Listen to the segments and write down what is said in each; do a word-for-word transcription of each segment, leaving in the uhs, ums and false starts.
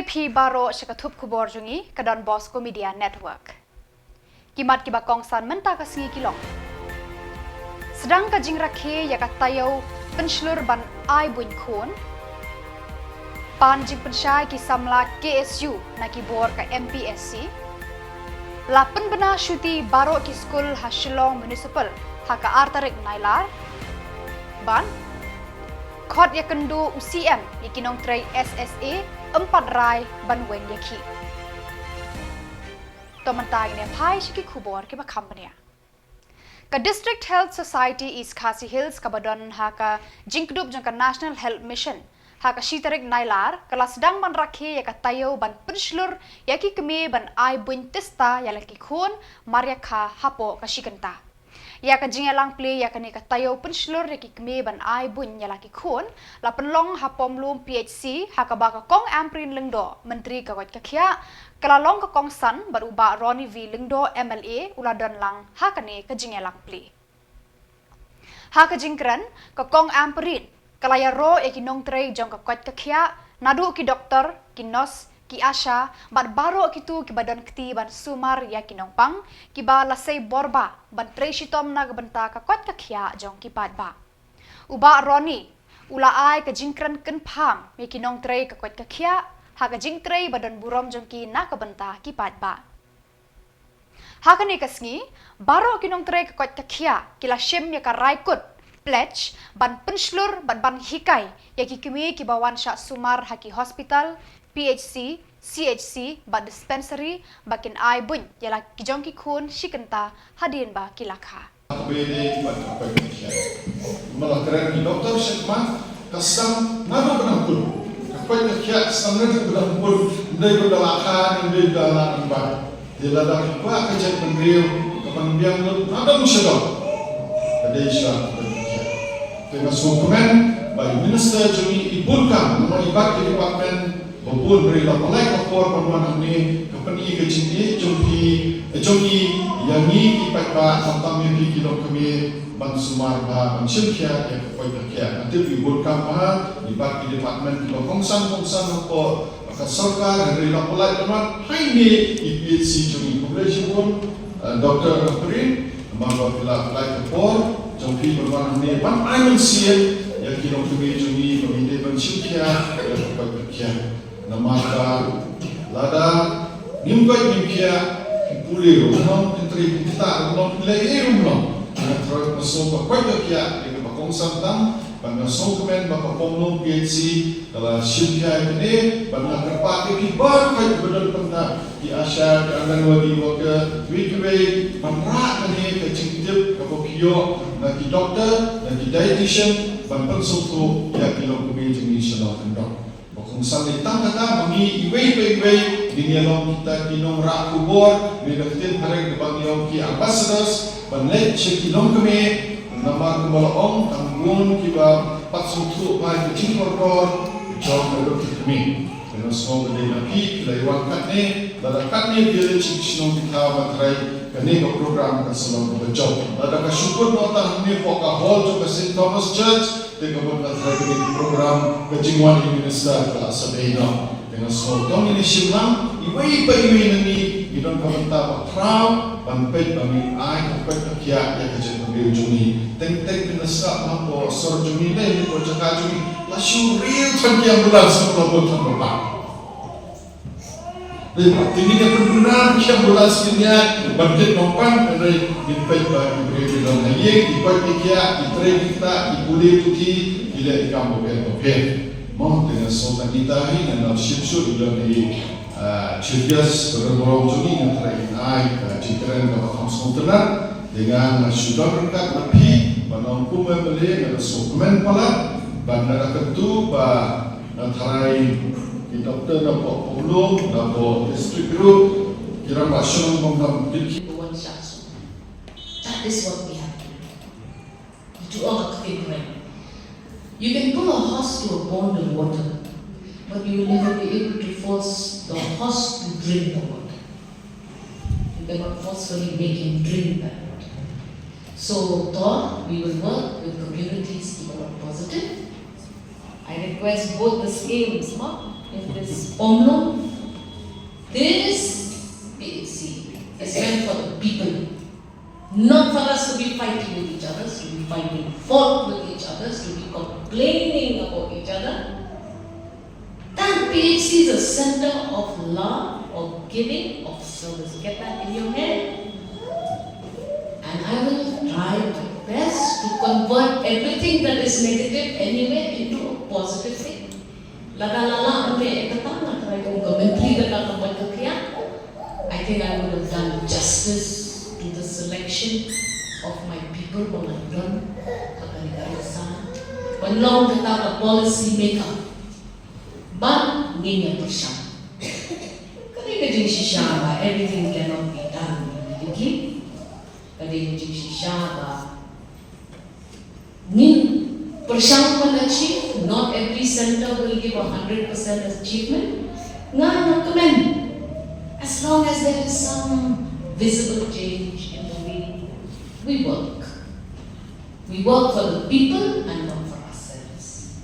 Phi baroh sha ka thup khubor jong ngi ka Don Bosco Media Network. Ki mat kiba kongsan mynta ka sngi ki long: sdang ka jingrakhe ïa ka taïew pynshlur ban ai buiñ khun. Pan jingpynshai ki samla K S U na ki bor ka M P S C. La pynbna shuti baroh ki skul ha Shillong Municipal ha ka ar tarik Nailar. Ban khot ïakynduh u C M ïa ki nongtrei S S A, ym pat rai ban weng ïa ki. To mynta ngin ïa phai sha ki khubor kiba kham bniah. Ka District Health Society East Khasi Hills kaba don ha ka jingkdup jong ka National Health Mission ha ka shi tarik Nailar ka la sdang ban rakhe ïa ka taïew ban pynshlur ïa ki kmie ban ai buiñ tista ïa la ki khun mar ïa kha hapoh ka shi kynta. Ïa ka jingïalang plie ïa kane ka taïew pynshlur ïa ki kmie ban ai buiñ ïa la ki khun la pynlong ha Pomlum P H C ha kaba ka Kong Ampareen Lyngdoh, Myntri ka koit ka khiah, ka la long ka kongsan bad u Bah Ronnie V Lyngdoh M L A u la don lang ha kane ka jingïalang plie. Ha ka jingkren, ka Kong Ampareen ka la ïaroh ïa ki nongtrei jong ka koit ka khiah, naduh ki doktor, ki nurse, ki ASHA bad baroh kito kiba don kti ban sumar ïa ki nongpang kiba la sei bor bah ban trei shitom na ka bynta ka koit ka khiah jong ki paidbah. U Bah Ronnie u la ai ka jingkren kynpham ïa ki nongtrei ka koit ka khiah ha ka jingtrei ba don burom jong ki na ka bynta ki paidbah. Ha kane ka sngi, baroh ki nongtrei ka koit ka khiah ki la shim ïa ka raikut pledge ban pynshlur bad ban hikai ïa ki kmie kiba wan shah sumar ha ki hospital, P H C, C H C bad dispensary ba kin ai buiñ ïa la ki jong ki khun shi kynta hadien ba ki la kha. Ka bede bad ka koit ka khiah. Ma la kren ki doktor sha khmat, ka sdang naduh ba dang pun. Ka koit ka khiah ka sdang naduh ba dang pun. Ym dei ba la kha, ym dei ba la nang ba. Te lada ka kwah ka jaitbynriew ka ban biang lut na dong sha dong, ka dei sha ka koit ka khiah. Te nga sngewkmen ba i minister jong ngi i bun kam, namar i bat ki department ba bun, hynrei la pynlait ka por ban wan hangne, ka pyni ka jingïeit jong phi, eh, jong i ïa ngi ki paidbah, khamtam ïa phi ki longkmie, ban sumar bha, ban shim khia ïa ka koit ka khiah. Nga tip i bun kam bha, i bat ki department kiba kongsan kongsan hapoh ka sorkar, hynrei la pynlait ban wan hangne i P H C jong ngi. Khublei shibun, eh, Doctor Ampareen, namar ba phi la pynlait ka por jong phi ban wan hangne ban ai mynsiem ïa ki longkmie jong ngi ba ngin dei ban shim khia ïa ka koit ka khiah. Namar ba lada ngim koit ngim khiah, ki pule ruh ym long, ki trei ki ktah ruh ym long, ki leh ei ruh ym long. Nga thrang, nga sngew ba koit ka khiah dei kaba kongsan tam, bad nga sngewkmen ba ka Pomlum P H C ka la shim khia ïa kane, bad nga kyrpad ïa phi baroh kiba don pynthor, ki ASHA, ki Anganwadi worker, kiwei kiwei, ban rah kane ka jingtip kaba phi ïoh na ki doktor, na ki dietitian, ban pynsngewthuh ïa ki longkmie jong ngi sha dong kyndong. Ba kongsan lei tang kata ba ngi iwei pa iwei ngin ïa long kita ki nongrah khubor, ne da ka ktien phareng kaba ngi ong ki ambassadors, ban leit sha ki longkmie, namar kumba la ong, tang bun kiba pat sngewthuh bha ïa ka jingkordor jong ka ri ka kmie. Te nga sngew ba dei na phi, phi la wan katne, lada katne phi leit sha ki shnong ki thaw, nga tharai kane ka program kan sa long kaba jop. Lada ka shu kut noh tang hangne hapoh ka hall jong ka Saint Thomas Church, te ka mut nga tharai kane ka program, ka jingwan i minister ka la sa dei noh. Te nga sngew tang ngin ïa shim lang, iwei pa iwei na ngi, ngi don ka bynta ba khraw ban peit ba ngin ai ka koit ka khiah ïa ka jaitbynriew jong ngi. Teng teng phin da sngap hapoh sor jong ngi ne hapoh jaka jong ngi, la shu riew than ki ambulance, la bun than ba bang. Te ngin ïa pynbna ki ambulance, ngin ïa ban kit nongpang, hynrei ngin peit ba ki briew ki don ha ïing, ki koit ki khiah, ki trei ki ktah, ki pule puthi, ki leh ki kam bapher bapher. Mo, te nga sngew tang kita hi, ngan ym shim shuh, ki don ha ïing. Ah, Chief Guest, Reverend Barong jong ngi, nga tharai in ai ka jingkren kaba kham sngewtynnat. Te nga, nga shu don ryngkat na phi, ba nang kum M L A, nga da sngewkmen palat, ba nga da kyntu ba nga tharai ki doktor na poh Pomlum, na poh district ruh, ki rangbah shnong bym dam kit ki. That is what we have to do. Itu ong ka ktien Kmie. You can pull a horse to a pond of water, but you will never be able to force the horse to drink the water. You cannot forcefully make him drink that water. So, Tor, we will work with communities ki ba long positive. I request both the schemes, ma, in this Pomlong, this P H C is meant for the people. Not for us to be fighting with each other, to be finding fault with each other, to be complaining about each other. That P H C is a center of love, of giving, of service. Get that in your head. And I will try my best to convert everything that is negative anyway into a positive thing. Lada la lah ban leh kata, nga tharai kum ka myntri kata ka ban ka khia, I think I would have done justice to the selection of my people ba nga don ha kane ka rynsan ban long kata ka policy maker. Ba ngin ïa pyrshang. Ka dei ka jingshisha ba everything cannot be done immediately. Ka dei ka jingshisha ba ngin pyrshang ban achieve. Not every center will give a hundred percent achievement. Nga, nga kmen, as long as there is some visible change in the way we work. We work for the people and not for ourselves.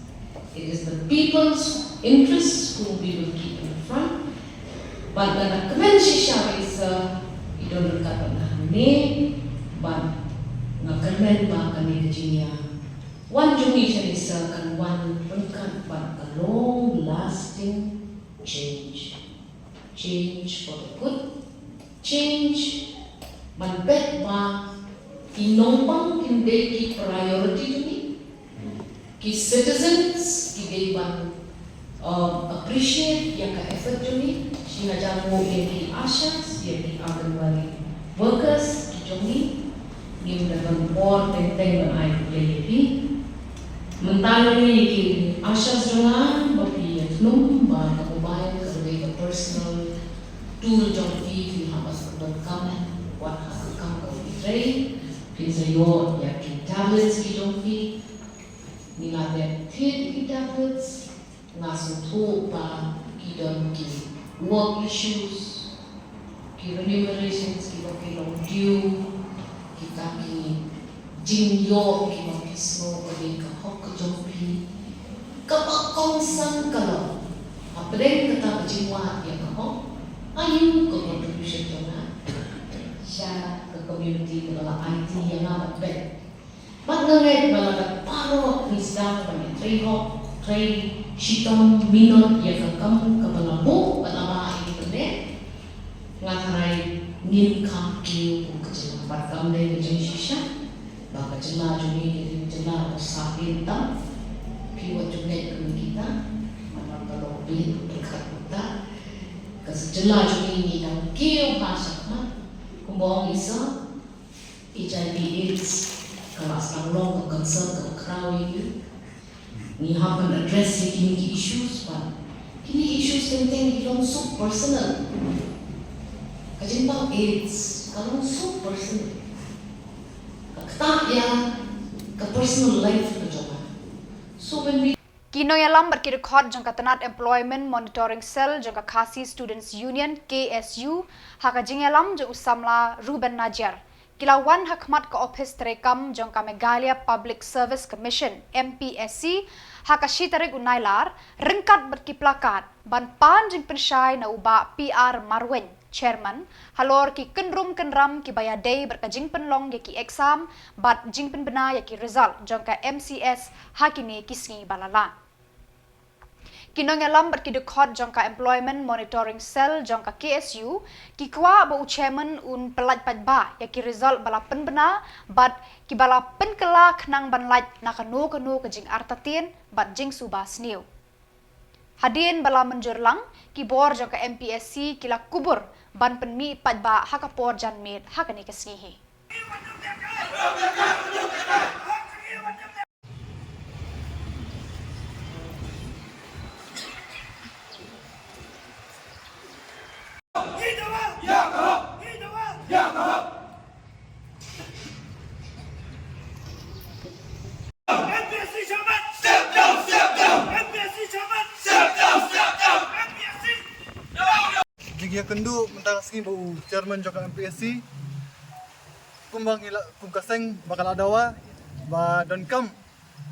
It is the people's interests whom we will keep in the front. Bad nga kmen shisha ba i sir i don ryngkat bad nga hangne, bad nga kmen ba kane ka jingïawan jong i sha i sir kan wan ryngkat bad ka long lasting change. Change for the good. Change ban peit ba ki nongpang kin dei ki priority jong i. Ki citizens ki dei ban, um, appreciate ïa ka effort jong i. Shi nga jam mo ïa ki ASHAs, ïa ki Anganwadi workers ki jong i. Ngim da don por teng teng ban ai khublei ïa phi. Mynta ïa ki ASHAs jong nga, ba phi ïathuh ba ka mobile ka dei ka personal tool jong phi, phi hap ban donkam wat ha ka kam kaba phi trei. Phin sa ïoh ïa ki tablets ki jong phi. Ngi la dep thied ïa ki tablets. Nga sngewthuh ba ki don ki work issues, ki remunerations kiba ki long due, kita ki jingïoh kiba phi sngew ka dei ka hok ka jong phi. Kaba kongsan ka long, hapdeng kata ka jingwad ïa ka hok, aïu ka contribution jong nga sha ka community kaba la aiti ïa nga ban peit. Bad nga ngeit ba lada baroh ngi sdang ban ïatrei hok, trei shitom minot ïa ka kam kaba la buh bad la ba ïa ki, nga tharai ngin kham kiew kum ka jylla. Bad kam dei ka jingshisha ba ka jylla jong ngi ka dei ka jylla ba sah ïing tam. Phi wat jong ngeit kum kita, namar ka long beit pyrkhat uta. Ka jylla jong ngi ngi dang kiew ha shakhmat, kumba ong i sir, HIV AIDS ka la sdang long ka concern kaba khraw ïa ngi. Ngi hap ban address ïa kine ki issues, bad kine issues teng teng ki long so personal. Ka jingpang AIDS ka long so personal. Ka ktah ïa ka personal life ka jong nga. So when we Ki nongïalam bad ki dkhot jong ka tnat Employment Monitoring Cell jong ka Khasi Students Union, K S U, ha ka jingïalam jong u samla Reuben Najiar, ki la wan ha khmat ka ophis treikam jong ka Meghalaya Public Service Commission, M P S C, ha ka shi tarik u Nailar, ryngkat bad ki plakat ban pan jingpynshai na u Bah P R Marwein, Chairman, halor ki kynrum kynram kiba ïadei bad ka jingpynlong ïa ki exam bad jingpynbna ïa ki result jong ka M C S ha kine ki sngi ba la lah. Ki nongïalam bad ki dkhot jong ka Employment Monitoring Cell jong ka K S U ki kwah ba u Chairman un pyllait paidbah ïa ki result ba la pynbna bad kiba la pynkylla khnang ban lait na kano kano ka jingartatien bad jingsuba sniew. Hadien ba la mynjur lang, ki bor jong ka M P S C ki la kubur ban pynmih paidbah ha ka por janmiet ha kane ka sngi hi. Jingïakynduh mynta ka sngi bad u chairman jong ka M P S C. Kumba ngi la, kum ka seng ba ka la dawa ba donkam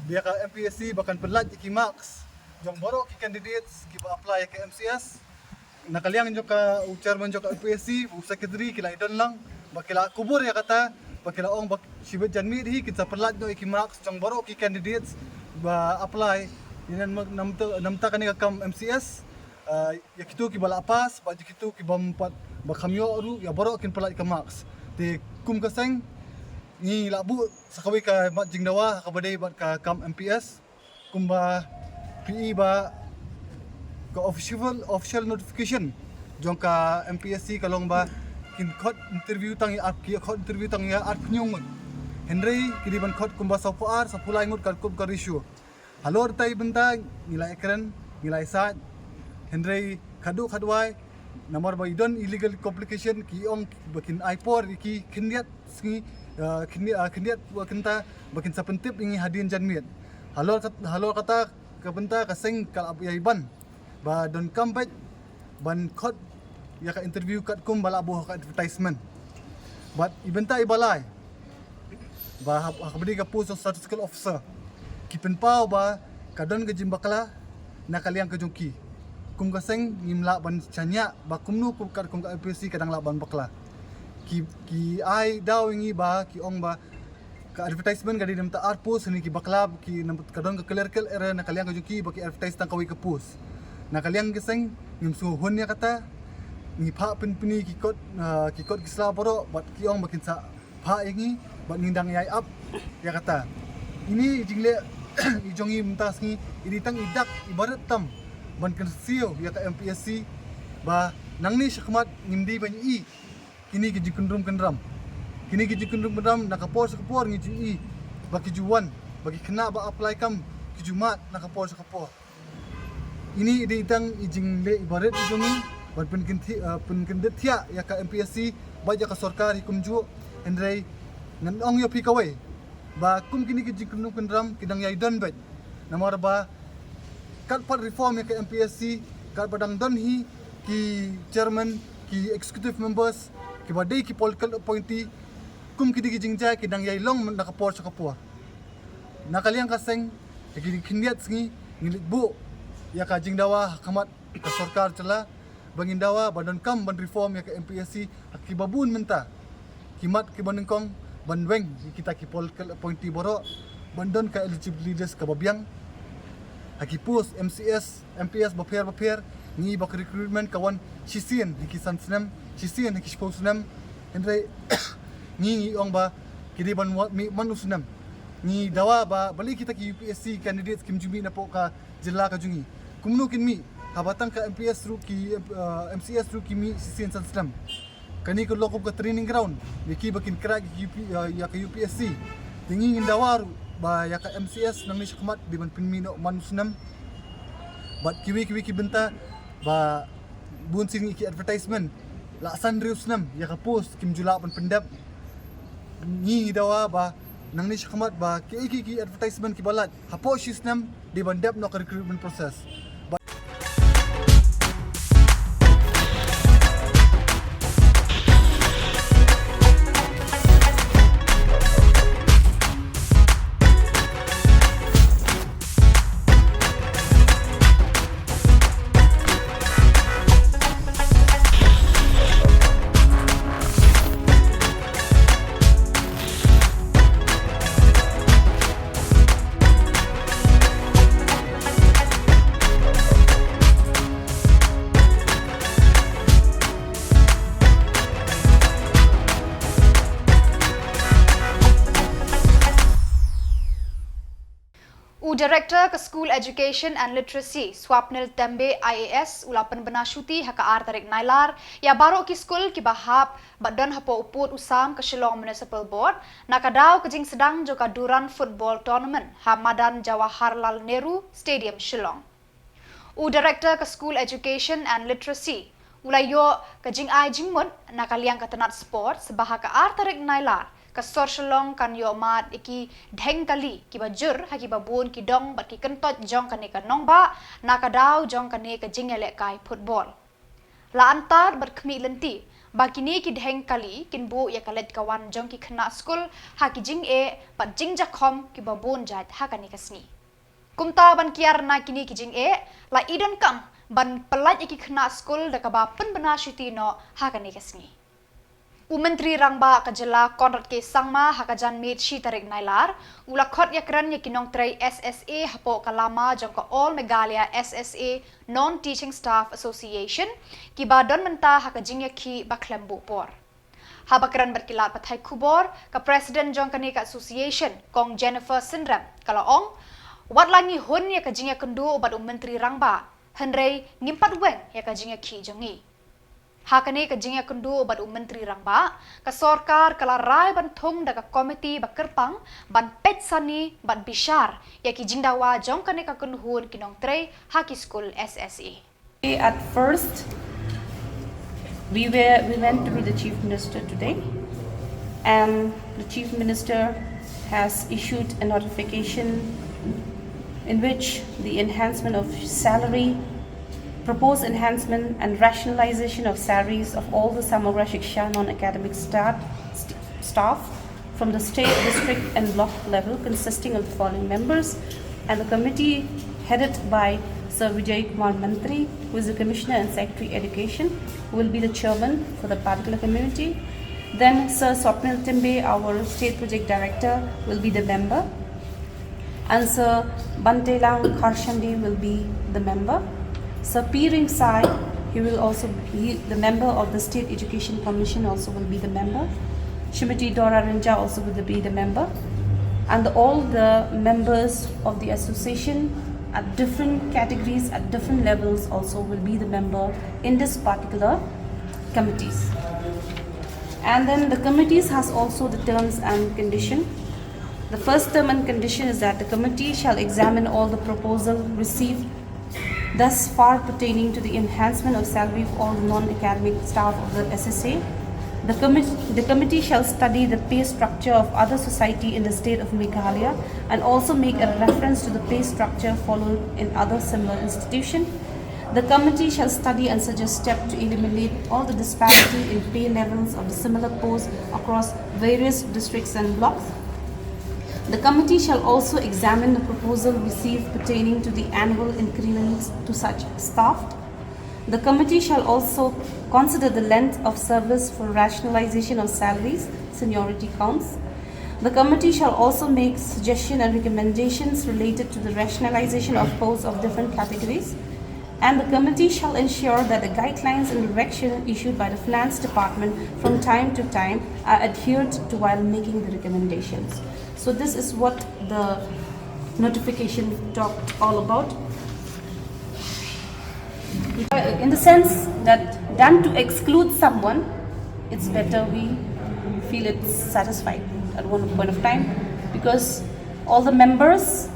ba ïa ka M P S C ba kan pyllait ïa ki marks Jong baroh ki candidates kiba apply ïa ka M C S, na ka liang jong ka u chairman jong ka M P S C, u secretary ki la ïadon lang, ba ki la kubur ïa kata, ba ki la ong ba shibit janmiet hi kin sa pynlait noh ïa ki marks jong baroh ki candidates ba apply ïa na, na, na bynta kane ka kam M C S. Ah, ïa kito kiba la pass bad ïa kito kiba ym pat, ba kham ïoh ruh, ïa baroh kin pynlait ka marks. Te kum ka seng ngi la buh sa kawei ka mat jingdawa ha kaba dei bad ka kam M P S. Kumba phi i ba ka official, official notification jong ka M P S C ka long ba kin khot interview tang ïa ar, ki khot interview tang ïa arphew ngut. Hynrei ki dei ban khot kumba sawphew ar, sawphew lai ngut, katkum ka ratio. Halor kata i bynta ngi la ïakren, ngi la ïasaid. Hynrei khadduh khadwai, namar ba i don i legal complication, ki ong ba kin ai por ïa ki khyndiat sngi, ah, khyndiat, ah, khyndiat, ba kynta ba kin sa pyntip ïa ngi hadien janmiet. Halor kat-, halor kata ka bynta ka seng ka la ïai ban ba donkam beit ban khot ïa ka interview katkum ba la buh ha ka advertisement. Bad i bynta iba lai, ba ha, ha kaba dei ka post jong statistical officer, ki pynpaw ba ka don ka jingbakla na ka liang ka jong ki. Kum ka seng ngim lah ban shaniah ba kumno, kum katkum ka M P S C ka dang lah ban bakla. Ki, ki ai daw ïa ngi ba ki ong ba ka advertisement ka dei na bynta ar post, hynrei ki bakla, ki na, ka don ka clerical error na ka liang ka jong ki ba ki advertise tang kawei ka post. Na ka liang ka seng ngim sngewhun ïa kata. Ngi phah pynpyni ki kot, ah, ki kot ki sla baroh bad ki ong ba kin sa phah ïa ngi bad ngi dang ïai ap ïa kata. Ine i jingleh i jong ngi mynta sngi i dei tang i dak iba rit tam ban kynsiew ïa ka M P S C ba nangne shakhmat ngim dei ban ïohi kine ki jingkyndrum kyndram. Kine ki jingkyndrum kyndram na ka por sha ka por ngi ju ïohi ba ki ju wan, ba ki khynnah ba apply kam ki ju mad na ka por sha ka por. Ine i dei tang i jingleh iba rit i jong ngi ban pynkyndit, eh, pynkyndit thiah ïa ka M P S C bad ïa ka sorkar hi kumjuh. Hynrei ngan ong ïa phi kawei ba kum kine ki jingkyndrum kyndram ki dang ïai don beit. Namar ba kat pat reform ïa ka M P S C, kat ba dang don hi ki chairman, ki executive members kiba dei ki political appointee, kum kine ki jingjia ki dang ïai long na ka por sha ka por. Na ka liang ka seng, ha kine ki khyndiat sngi ngi leit buh ïa ka jingdawa ha khmat ka sorkar jylla ba ngin dawa ba donkam ban reform ïa ka M P S C ha kiba bun mynta. Ki mat kiba nyngkong ban weng ïa kita ki political appointee baroh ban don ka eligibility list kaba biang. Ha ki post M C S, M P S bapher bapher, ngi ba ka recruitment ka wan shisien ha ki san snem, shisien ha ki shiphew snem. Hynrei ngi ngi ong ba ki dei ban wa-, mih man u snem. Ngi dawa ba balei kita ki U P S C candidates kim ju mih napoh ka jylla ka jong ngi. Kumno kin mih haba tang ka M P S ruh ki, eh, M C S ruh ki mih shisien san snem. Kane ka long kum ka training ground ïa ki ba kin khreh ïa ka U P, eh, ïa ka U P S C. Te ngi ngin dawa ruh ba ïa ka M C S nangne shakhmat dei ban pynmih noh man u snem. Bad kiwei kiwei ki bynta ba bun sien ngi ki advertisement la san hynriew snem ïa ka post kim ju lah ban pyndep. Ngi ngi dawa ba nangne shakhmat ba kiei kiei ki advertisement kiba lait hapoh shi snem dei ban dep noh ka recruitment process. U Director ka School Education and Literacy, Swapnil Tembe, I A S, u la pynbna shuti ha ka ar tarik Nailar ïa baroh ki skul kiba hap ba don hapoh u pud u sam ka Shillong Municipal Board, na ka daw ka jingsdang jong ka Durand Football Tournament ha madan Jawaharlal Nehru Stadium, Shillong. U Director ka School Education and Literacy u la ïoh ka jingai jingmut na ka liang ka tnat sports ba ha ka ar tarik Nailar ka sor Shillong kan ïoh mad ïa ki dheng kali kiba jur ha kiba bun ki dong bad ki kyntoit jong kane ka nongbah na ka daw jong kane ka jingïalehkai football. La antad bad khmih lynti ba kine ki dheng kali kin buh ïa ka leit ka wan jong ki khynnah skul ha ki jingeh bad jingjakhom kiba bun jait ha kane ka sngi. Kumta ban kiar na kine ki jingeh, la i donkam ban pyllait ïa ki khynnah skul da kaba pynbna shuti noh ha kane ka sngi. U Myntri Rangbah ka jylla Conrad K Sangma ha ka janmiet shi tarik Nailar, u la khot ïakren ïa ki nongtrei S S A hapoh ka lama jong ka All Meghalaya S S A Non-Teaching Staff Association, kiba don mynta ha ka jingïakhih ba khlem buh por. Haba kren bad ki lad pathai khubor, ka President jong kane ka Association, Kong Jennifer Synrem, ka la ong, wat la ngi hun ïa ka jingïakynduh bad u Myntri Rangbah, hynrei ngim pat weng ïa ka jingïakhih jong ngi. Ha kane ka jingïakynduh bad u Myntri Rangbah, ka sorkar ka la rai ban thung da ka komiti ba kyrpang ban peit sani bad bishar ïa ki jingdawa jong kane ka kynhun ki nongtrei ha ki skul S S A. At first, we were we went to meet the Chief Minister today, and the Chief Minister has issued a notification in which the enhancement of salary, proposed enhancement and rationalization of salaries of all the Samagra Shiksha non-academic staff, st- staff from the state, district and block level, consisting of the following members, and the committee headed by Sir Vijay Kumar Mantri, who is the Commissioner and Secretary Education, will be the chairman for the particular committee. Then Sir Swapnil Timbe, our State Project Director, will be the member. And Sir Bantelang Kharshandi will be the member. Sir P Ringsai, he will also be the member of the State Education Commission, also will be the member. Shrimati Dora Rinja also will be the member. And the, all the members of the association at different categories, at different levels, also will be the member in this particular committees. And then the committees has also the terms and condition. The first term and condition is that the committee shall examine all the proposal received thus far pertaining to the enhancement of salary of all the non-academic staff of the S S A. The, commi- the committee shall study the pay structure of other society in the state of Meghalaya and also make a reference to the pay structure followed in other similar institution. The committee shall study and suggest steps to eliminate all the disparity in pay levels of the similar posts across various districts and blocks. The committee shall also examine the proposal received pertaining to the annual increments to such staff. The committee shall also consider the length of service for rationalization of salaries, seniority counts. The committee shall also make suggestions and recommendations related to the rationalization of posts of different categories. And the committee shall ensure that the guidelines and direction issued by the Finance Department from time to time are adhered to while making the recommendations. So this is what the notification talked all about. Uh, in the sense that than to exclude someone, it's better we feel it's satisfied at one point of time, because all the members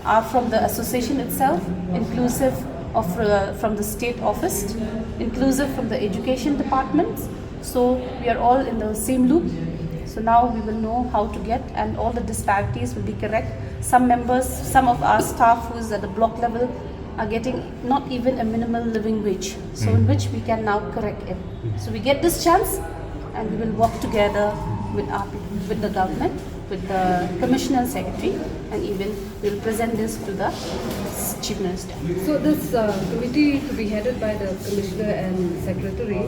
are from the association itself, inclusive of, uh, from the state office, inclusive from the education departments. So we are all in the same loop. So now we will know how to get, and all the disparities will be correct. Some members, some of our staff who is at the block level are getting not even a minimal living wage. So in which we can now correct it. So we get this chance, and we will work together with our, with the government, with the commissioner and secretary, and even we will present this to the chief minister. So this uh, committee to be headed by the commissioner and secretary,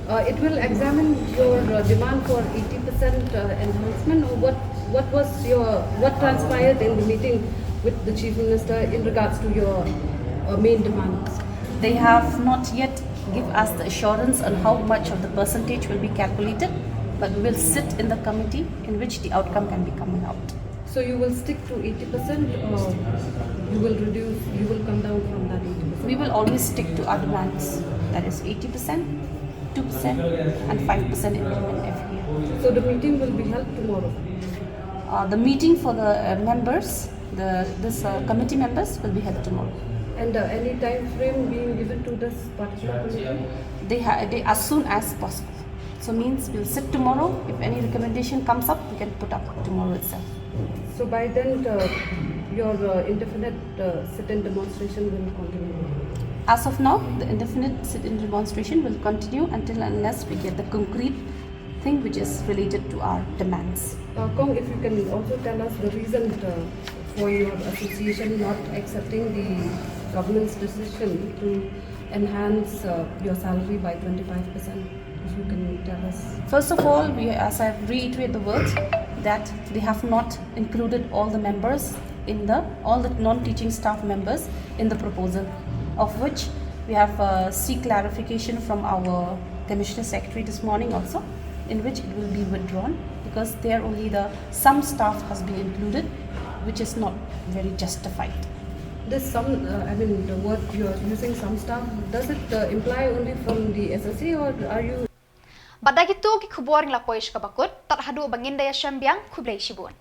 uh, it will examine your uh, demand for eighty percent uh, enhancement. What what was your what transpired in the meeting with the chief minister in regards to your uh, main demands? They have not yet give us the assurance on how much of the percentage will be calculated, but we will sit in the committee in which the outcome can be coming out. So you will stick to eighty percent, or you will reduce, you will come down from that eighty percent? We will always stick to our demands, that is eighty percent, two percent, and five percent increment every year. So the meeting will be held tomorrow? Uh, the meeting for the uh, members, the this uh, committee members will be held tomorrow. And uh, any time frame being given to this particular committee? They ha- they as soon as possible. So means we'll sit tomorrow. If any recommendation comes up, we can put up tomorrow itself. So by then, uh, your uh, indefinite uh, sit-in demonstration will continue? As of now, the indefinite sit-in demonstration will continue until unless we get the concrete thing which is related to our demands. Uh, Kong, if you can also tell us the reason uh, for your association not accepting the government's decision to enhance uh, your salary by twenty-five percent? If you can tell us. First of all, we, as I reiterate the words, that they have not included all the members in the, all the non-teaching staff members in the proposal, of which we have uh, seek clarification from our commissioner secretary this morning also, in which it will be withdrawn because there only the some staff has been included, which is not very justified. This some, uh, I mean, the word you're using, some staff, does it uh, imply only from the S S A, or are you? Bad da kito ki khubor ngi la poi sha kaba kut, tad haduh ba ngin da ïashem biang, khublei shibun.